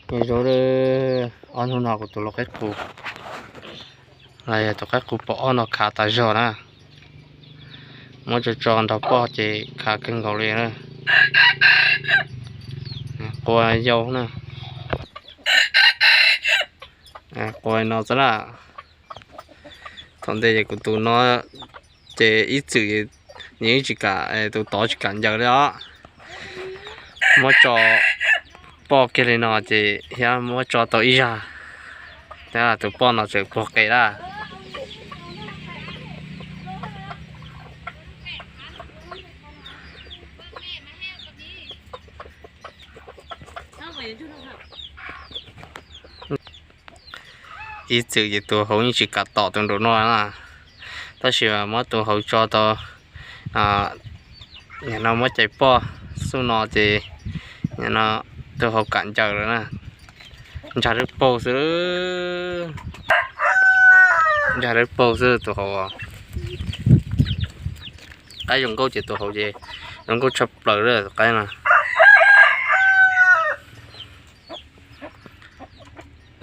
Nyob zoo, ob hnub no kuv tus lau qaib qus, tus qaib qus pom ob no khav tas zog na. Muab tso tso nrog poj ces khav kawg nkaus li na. Qua yau na, qua no xwb na. Thaum ntej ces kuv tus no ces ib txwm nws tsis kam, tus tod tsis kam ncaws li os. Muab tso poj kiag li no ces thiab muab tso tau ib zag, tus poj no txawm puag qe lawm. Ib txwm ces tus hauv yeej tsis kam tom tus nraum no na, tab sis muab tus hauv tso tau, nim no muab cais poj xub no ces nim no tus hauv kam ncaws lawm na. Ntsag dawb paug xwb, ntsag dawb paug xwb tus hauv. Qaib zoo nkauj ces tus hauv ces zoo nkauj tshaj plaws li tus qaib no.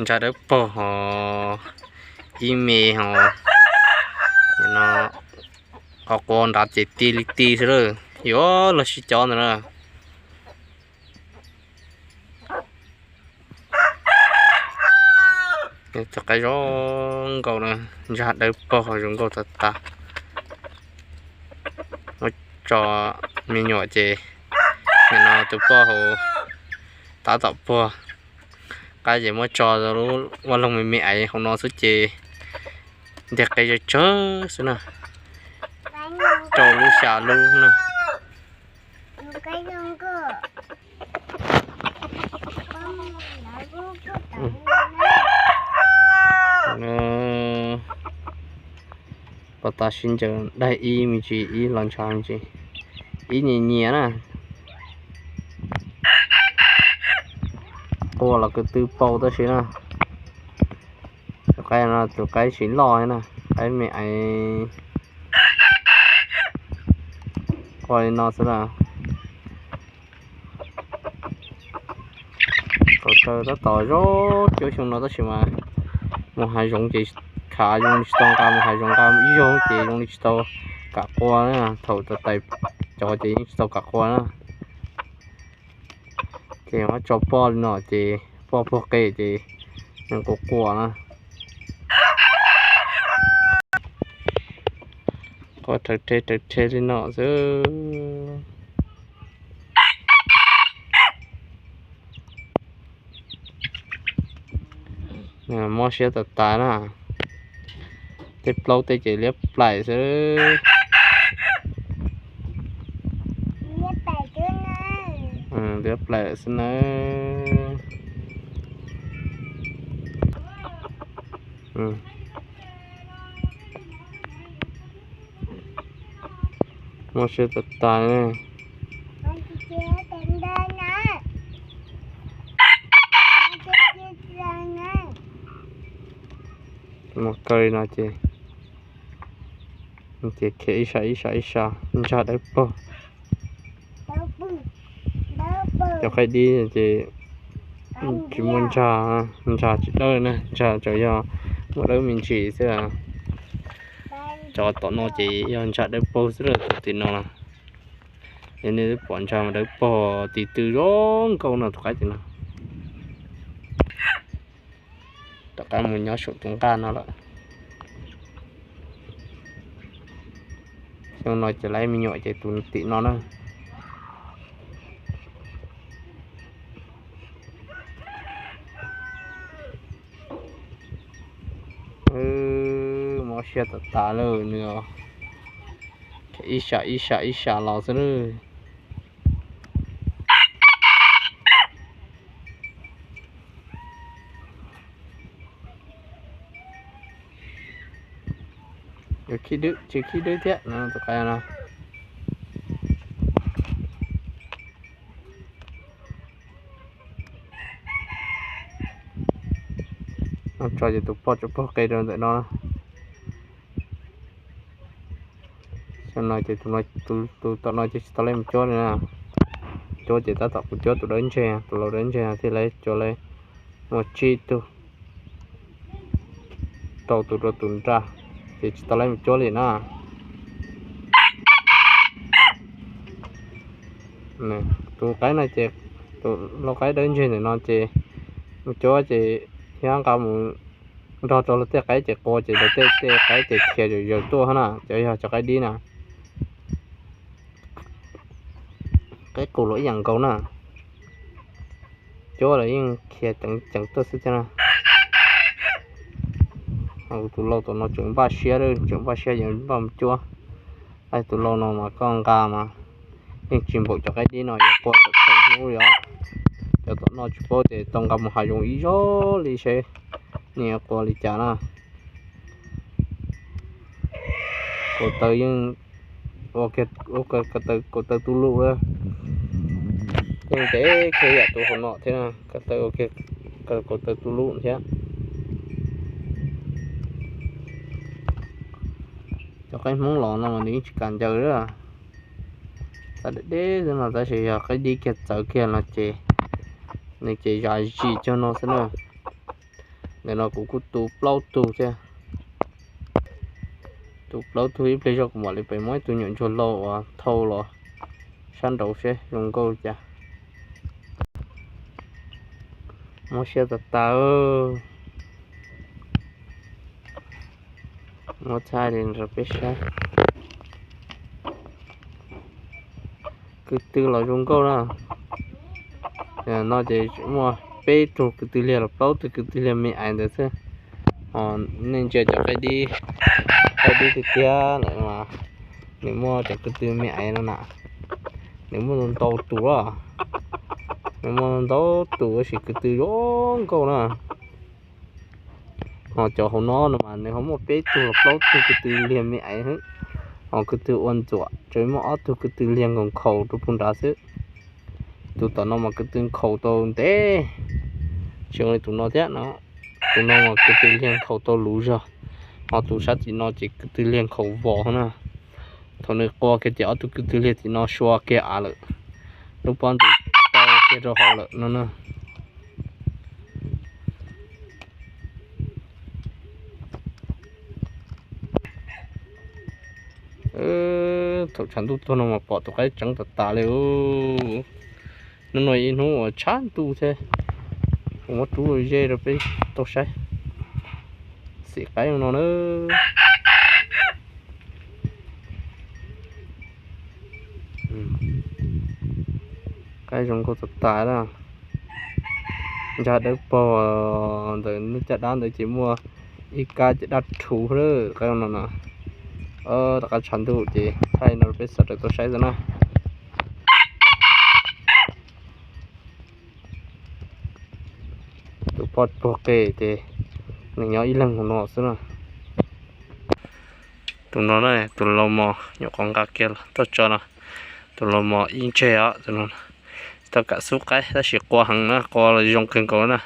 Ntsag dawb paug ho ib me ho, no, qhov qua nrad ces ti li ti xwb lawm, yuav los sib cov ntawd na. Tus qaib zoo nkauj na, ntsag dawb paug zoo nkauj tas tas. Muab tso me nyuam ces nim no tus poj hauv tab tom puag. Qaib ces muab tso lub vaj loog me me aiv hauv no xwb ces ntiag qe tsawg tsawg xwb na, rau lub xya lub na. Pov tas sib ncaws daig ib me ntsis, ib los ntshav me ntsis, ib nyias nyias na. Qua los ko tw paug tab sis na. Tus qaib no tus qaib tsis loj na, qaib me aiv. Qua li no xwb na. Thaum taw tab tom zoo cuab xyoo no tab sis mas mus hav zoov ces khav zoo li tsis tau nqa, mus hav zoov nqa ib zaug ces zoo li tsis tau kam qua na, thaum tais cov ces yeej tsis tau kam qua na. Ces muab tso poj li no ces poj puag qe ces nws quas quas na. Qua rhawv rhe rhawv rhe li no xwb. Mob siab tas tas na. Tej plaub tej ces liab plaim xwb. Liab plaim xwb na. Mob siab tas tas. Mus kaw li no ces, ces khiav ib sab ib sab ib sab, ntsag dawb paug. Cov qaib dib ces tsis muaj ntsag, ntsag tsis dawb na, ntsag tsuas yog muaj dawb me ntsis xwb. Cov tom no ces yog ntsag dawb paug xwb, tus tim no. Yog nej twb pom ntsag mas dawb paug, tis tw zoo nkauj no tus qaib tim no. Rov qab mus nyob saum tus nqaj no lawm. Xyoo no ces lawv me nyuam ces tus tim no na. Mob siab tas tas lawm nws, ib sab ib sab ib sab los xwb na. Tsis khib dwb thiab no tus qaib no. Tso ces tus poj tsuas pog qe rau ntawm no. Xyoo no ces tus tom no ces tsis tau lawv mus cuab li na. Cuab ces tab tom kuv cuab tus dawb ntseg, tus laus dawb ntseg thiaj lawv cuab lawv. Muaj tsib tug, rau tus rau tus nrag, ces tsis tau lawv mus cuab li na. Tus qaib no ces, tus lau qaib dawb ntseg ntawm no ces mus cuab ces thiab nqa mus nrog rau luag tej qaib ces qua ces luag tej tej qaib ces khiav zom zaws tuaj na, cov yog cov qaib dib na. Qaib qus los ib yam nkaus na, cuab los yeej khiav ceev ceev tuaj xwb thiab na. Tus lau tom no tseem npaj siab, tseem npaj siab yuav npaj mus cuab. Tus lau no mas koj nqa mas yeej tsis npaum cov qaib dib no yuav qua tom txheej hnub li os. Cov tom no tsis paub ces tau nqa mus hav zoov ib zaug li seb nws yuav qua li cas na. Kaum taw yeej, kaum taw tu luj, yeej ntev kiag yam tus hauv no thiab, kaum taw tu luj thiab. Cov qaib Hmoob los no mas nws yeej tsis kam ncaws li. Txav deb deb xwb no tab sis yog qaib dib kiag txawv kiag no ces nws ces zam zis cog no xwb na. Ntawm no kuv kuj tu plaub tug thiab. Tu plaub tug ib pliag zog kuv mam li pem muab ib tug nyuam ntsuag lau uas thau los sab nraud seb zoo nkauj cas. Muab siab tas tas. Muab txhaj li rau peb saib. Kwv tw los zoo nkauj na. No ces muaj peb tug kwv tw liag los plaub tug kwv tw liag me aiv ntawd xwb. Nej ntsia cov qaib dib, qaib dib tiag tiag lawm mas nws muaj cov kwv tw me aiv no na. Nws muaj ntau tus, nws muaj ntau tus tab sis kwv tw zoo nkauj na. Ho cov hauv no no mas nws ho muaj peb tug los plaub tug kwv tw liag me aiv, ho kwv tw ua ntxuam tseem muaj ob tug kwv tw liag nkaus nkhaus rau puag nrad xwb. Tus tom no mas kwv tw nkhaus tau ntev, tsis zoo li tus no thiab no. Tus no mas kwv tw liag nkhaus tau luv zog, ho tus sab tim no ces kwv tw liag nkhaus vos na. Thaum nws qua kiag ces ob tug kwv tw liag tim no sua kiag av lawm, lub pob ntseg tau kiag rau hauv lawm no na. Thaum tshav ntuj tuaj no mas pom tus qaib tseev tas tas li. Hnub no ib hnub uas tshav ntuj thiab, kuv muab rub ze rau peb tau saib. Xim qaib no na. Qaib zoo nkauj tas tas na. Ntsaj dawb paug, ntawm lub caj dab ntawd ces muaj ib kab ces daj rhuv lawm qaib no na. Rov qab tshav ntuj ces thaij no rau peb sawv daws tau saib xwb na. Tus poj puag qe ces nws nyob ib leeg hauv no xwb na. Tus no na, tus laus mos nyuam qhuav nqa kiag toj tso no, tus laus mos ib ntseg os, tus no tsis tau kam xub qaib tab sis qua heev na, qua zoo kawg nkaus na.